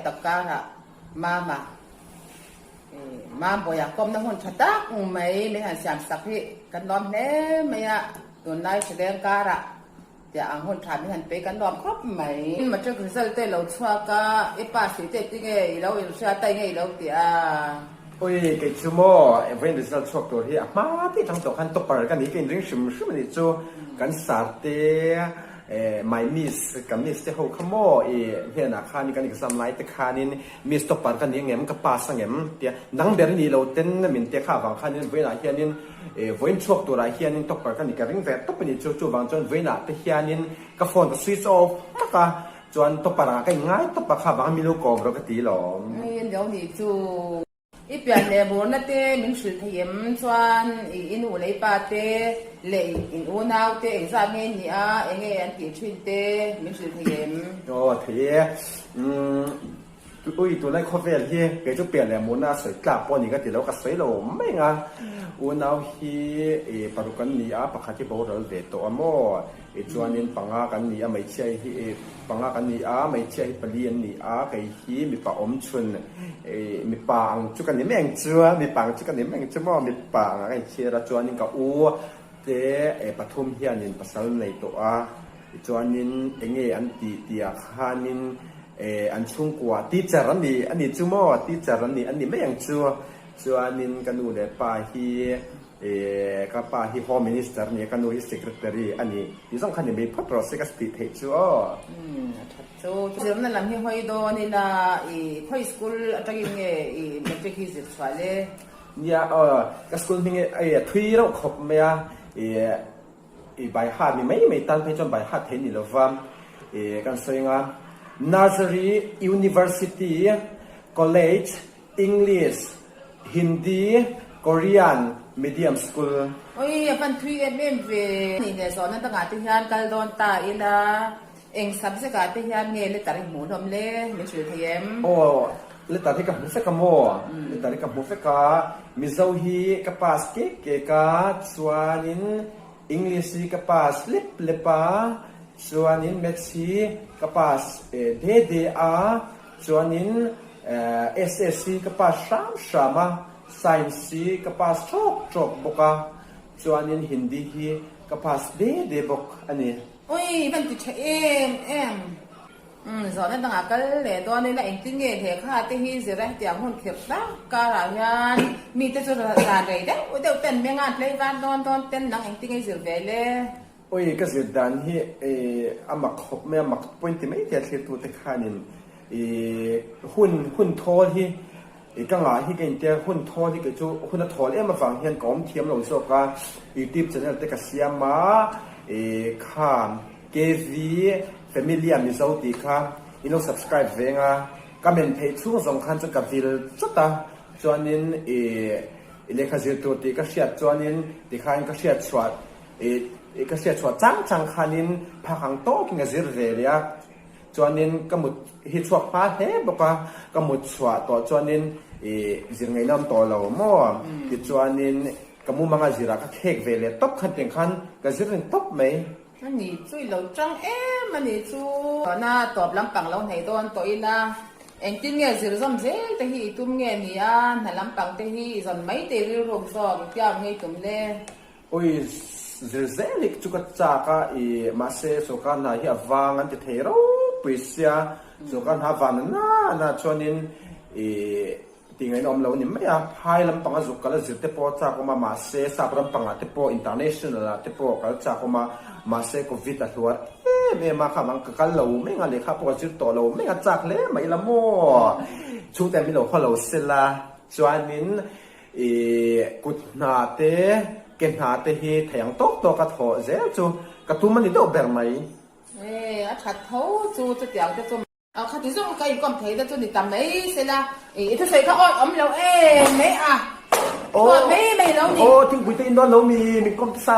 tak karah Mama Mambawiah kawmna hun tha tak mai min han siam sak hi kan lawm hle mai a, tunlai hrileng karah tiah ang hun tha min han pe kan lawm khawp mai. Matric result te lo chhuak a, i pass tih te tinge i lo inhriat a enge i lo ti a? Ui, kei chu maw vawiin result chhuak tur hi a hma tih tang tawh khan topper ka ni ka inring hrim hrim a nih chu kan sar te my miss ka miss te ho kha maw i hnenah khan kan exam lai te khanin miss topper ka ni angem ka pass angem tia nang ber i nih lo ten min te kha avang khanin vawiinah hianin vawiin chhuak turah hianin topper ka ni ka ring ve tawp a nih chu chuvang chuan vawiinah te hianin ka phone ka switch off hmak a Chuan topper ah ka inngai tawp a kha vang mi lo kawm rawh ka ti lawm. Nge lo nih chu. I pian leh burna te min hrilh thei em chuan i i nu leh i pa te leh in unau te engzat nge in nih a enge an tih thin te min hrilh thei em? Aw thei e. Umm ui tunlai khawvel hi kei chu pian leh murna a sawi tlak pawh a ni ka ti lo ka sawi lo mai ang a. Unau hi i paruk an ni a pakhat hi boral ve tawh a maw? Tichuanin panga kan ni a, hmeichhia hi panga kan ni a, hmeichhia hi pali an ni a, kei hi mipa awm chhun mipa ang chu ka ni mai ang chu a, mipa ang chu ka ni mai ang chu maw, mipa angah ka inchhir a, chuanin ka u te pathum hianin pasal nei tawh a, tichuanin eng nge an tih tih ah khanin an chhungkua teacher an ni a ni chu maw, teacher an ni an ni mai ang chu, chuanin ka nu leh pa hi. E, ka pa hi Home Minister a ni a, ka nu hi Secretary a ni tih zawng kha ni mai phawt rawh se ka tih theih chu aw. Umm, a that chu. Zirna lam hi hawi dawn ila i khawi school atangin nge i matric hi zir chhuah le? Nia aw, ka school hming hi a thui reuh khawp mai a, i i by heart ni mai mai tan phei chuan by heart thei ni lova, i kan sawi anga Nursery University College English, Hindi, Korean medium school. Oi, a van thui em em ve. Nih leh zawhna dangah te hian kal dawn ta ila, eng subject ah te hian nge letter i hmuh hlawm le? Min hrilh thei em? Aw, letter hi ka hmu vek a maw? Letter hi ka hmu vek a, Mizo hi ka pass kek kek a, chuanin English hi ka pass lep lep a, chuanin Maths hi ka pass de de a, Chuanin SS hi ka pass hram hram a, Science hi ka pass trawk trawk bawk a, chuanin Hindi hi ka pass de de bawk a ni. Ui, van ti tha em em. Umm, zawhna dangah kal leh dawn ila engtin nge lehkha te hi zir a hetiang hun khirh tak karah hian mite chu zan rei deuh deuh ten meng a an play var dawn dawn ten nang engtin nge i zir ve le? Ui, ka zir dan hi a mak khawp mai a, mak point ti mai thei a thlirtute khanin i hun hun thawl hi i ka ngah hi ka intia hun thawl hi kei chu hun a thawl em avang hian ka awm thiam lo zawk a, youtube channel te ka siam a, i kha KV Familia Mizo tih kha in lo subscribe veng a, ka men theih chhung zawng khan chuan ka vil chawt a, chuanin i lehkha zir tur tih ka hriat chuanin tikhan ka hriat chhuah I ka hriat chhuah chang chang khanin phak ang tawkin ka zir ve leh a, chuanin ka mut hi chhuak hma hle bawk a, ka mut chhuah tawh chuanin i zir ngaihna awm tawh lo maw? Tichuanin ka mumanga zirah ka khek ve leh tawp khan tiang khan ka zir reng tawp mai. A ni chu i lo tang em a ni chu. Tawhna tawp lampang lo hneih dawn tawh ila, engtin nge zir zawm zel te hi i tum nge ni a, hna lampang te hi i zawn mai te i rilruk zawk i tiang ngei tum le. Ui, zir zel hi chu ka chak a, i mahse sawrkar hna hi a vang an ti thei ropui sia, sawrkar hna van na na chuanin i tih ngaihna awm lo a ni mai a, phai lampanga zuk kal a zir te pawh a chak awm a, mahse sap rampangah te pawh international ah te pawh kal chak awm a, mahse covid a hluar em em a, kha vang ka kal lo mai ang a, lehkha pawh ka zir tawh lo mai ang a, chak hle mai ila maw, chhungte min lo haw lo sela chuanin I kut hna te, ke hna te hi thei ang tawk tawk a thawh zel chu ka tum a ni deuh ber mai. E, a that tho chu chutiang te chu. A khati zawng ka inkawm thei te chu ni ta mai sela. I thusawi kha awi awm lo em mai a. Chhuah mai mai lo ni. Aw, thingpui te in dawn lo mi, min kawm ta sa.